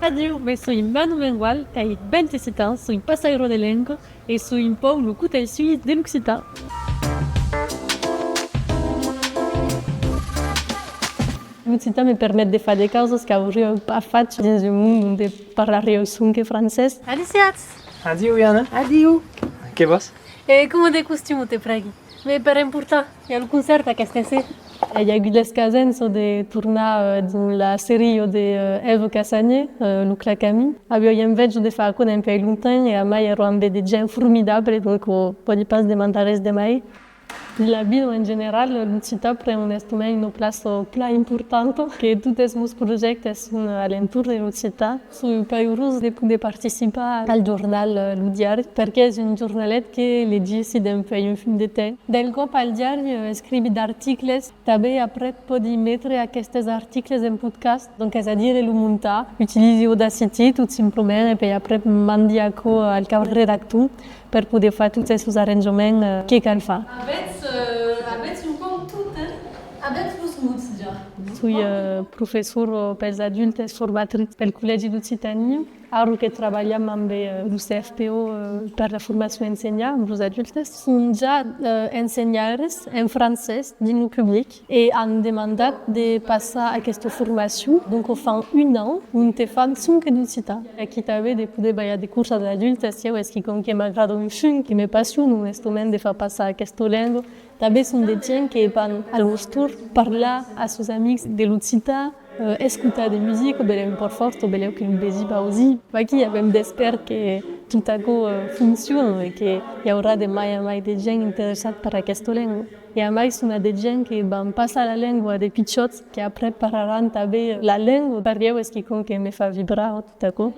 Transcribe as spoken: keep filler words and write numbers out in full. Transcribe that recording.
Adiu, me soi Manu Mengual, ai vint-e-sèt ans, soi passaire de lenga e soi un pauc lo cotelh suís de l'occitan. L'occitan me permet de far de causas qu'auriái pas fach dins un mond onte parlariái sonque francés. Adissiatz! Adiu, Iana. Adiu. Que vòs? E coma de costuma, te prègui. Me per emportar, i a lo concèrt aquesta ser. I a agut l'escasença de tornar, eh, dins la seria de, eh, Èva Cassagné, eh, Lo Clacamin. Aviái enveja de far aquò dempuèi longtemps e amai èra ambe de gents formidables, donc, eh, pòdi pas demandar res de mai. Dins la vida en general, l'occitan pren onestament una plaça plan importanta, que totes mos projèctes son a l'entorn de l'occitan. Soi pairosa de poder participar al jornal, eh, Lo Diari, perque es un jornalet que legissi dempuèi un fum de temps. Del còp al diari, eh, escrivi d'articles, tanben aprèp pòdi metre aquestes articles en podcast, donc es a dire lo montar, utilisi Audacity tot simplament e puèi aprèp mandi aquò al cap redactor per poder far totes los arranjaments, eh, que cal far. Avètz, eh, avètz un pauc tot, eh? Avètz los mots ja. Soi, eh, professora pels adultes, formatritz pel Collègi d'Occitània. Ara que trabalham ambe, eh, lo C F P O, eh, per la formacion ensenhar amb los adultes, son ja, eh, ensenhaires en francés dins lo public e an demandat de passar aquesta formacion. Donc, o fan un an onte fan sonque d'occitan. Aquí tanben de poder balhar de cors als adultes, ieu es quicòm que m'agrada un fum, que me passiona onestament de far passar aquesta lenga. Tanben son de gents que van a lor torn parlar a sos amics de l'occitan, eh, escotar de musica, belèu un pauc fòrt o belèu que lo vesin va ausir. Vaquí, avèm d'espèr que tot aquò, eh, fonciona e que i aurà de mai en mai de gents interessats per aquesta lenga. E amai son a de gents que van passar la lenga a de pichòts que aprèp parlaràn tanben la lenga. Per ieu es quicòm que me fa vibrar tot aquò.